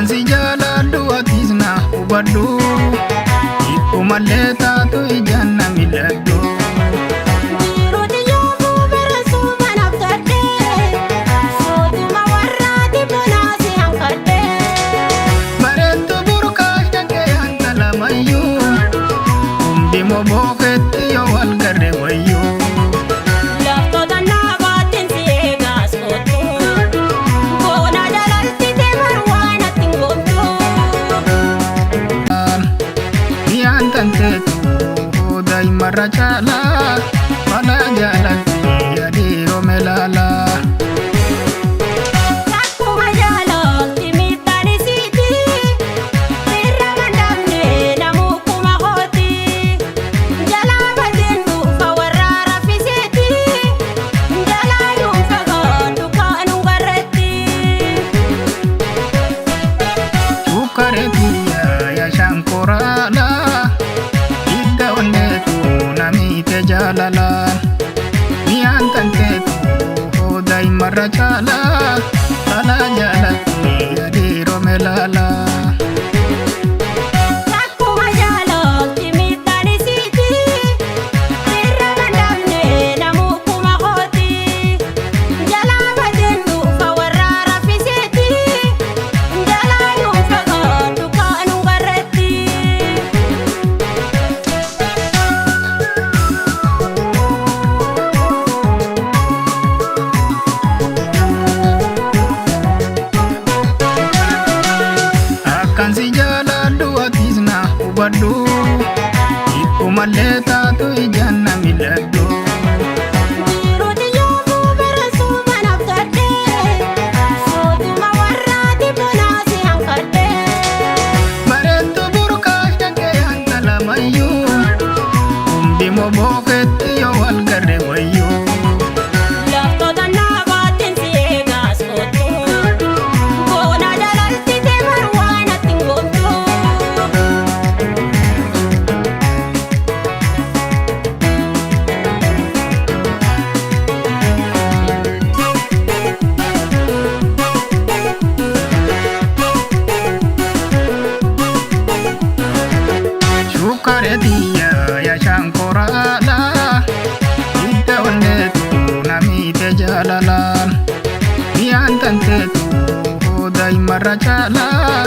Si jaaladhu atis na hubadhu, Ikkumallee taatu ijaan na mil'adhu. Jiruuti yoomuu bira suuma naftadhee, sootuma warraati bonaa si hanqadhee. Bareedduu burqaa shakkee hantala mayyuu, Hundi mobooketti yoo wal garre wayyuu. Laftoota naafaatiin si eegaas kootu, boona jalalti deeman natti hin goomtu. Miyaan tanteetu daa'imarra caalaa, Balaa jaalatti yaadhiiroo melaalaa. Akkuma jaalatti miidhaan isiiti, irra mandamne namuu kuma hooti. Jalaa bateen dhuunfa warra raffiseeti, jalaa dhuunfa gaadhu kaanu garreetti. Sukkareetii yaa shankoraadhaa, Hidda onneetu namiite jaalalaan. Miyaan tanteetu daa'imarra caalaa, Balaa jaalatti yaadhiiroo melaalaa. Akkuma jaalatti miidhaan isiiti, irra mandamne namuu kuma hooti. Jalaa bateen dhuunfa warra raffiseeti, jalaa dhuunfa gaadhu kaanu garreetti. Akkan si jaaladhu atis na hubadhu, Ikkumallee taatu ijaan na mil'adhu. Jiruuti yoomuu bira suuma naftadhee, sootuma warraati bonaa si hanqadhee. Bareedduu burqaa shakkee hantala mayyuu, Hundi mobooketti yoo wal garre wayyuu. Laftoota naafaatiin si eegaas kootu, boona jalalti deeman natti hin goomtu. Sukkareetii yaa shankoraadhaa, Hidda onneetu namiite jaalalaan. Miyaan tanteetu daa'imarra caalaa,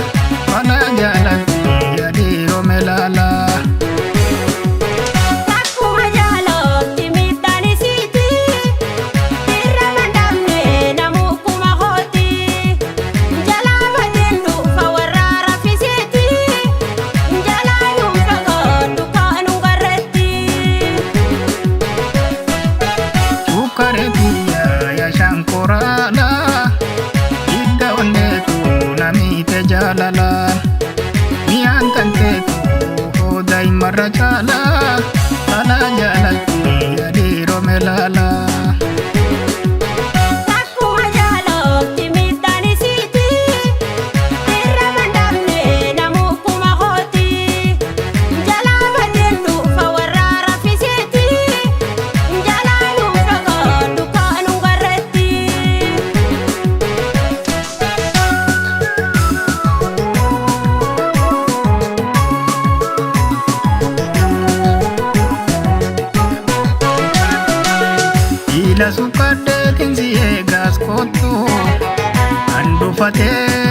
Balaa jaalatti yaadhiiroo melaalaa. Akkuma jaalatti miidhaan isiiti, irra mandamne namuu kuma hooti. Jalaa bateen dhuunfa warra raffiseeti, jalaa dhuunfa gaadhu kaanu garreetti. Sukkareetii yaa shankoraadhaa, Hidda onneetu namiite jaalalaan. Miyaan tanteetu daa'imarra caalaa, Balaa jaalatti yaadhiiroo melaalaa. Akkuma jaalatti miidhaan isiiti, irra mandamne namuu kuma hooti. Jalaa bateen dhuunfa warra raffiseeti, jalaa dhuunfa gaadhu kaanu garreetti. Ila sukkadheetiin si eegaas kottu, Kan dhufatee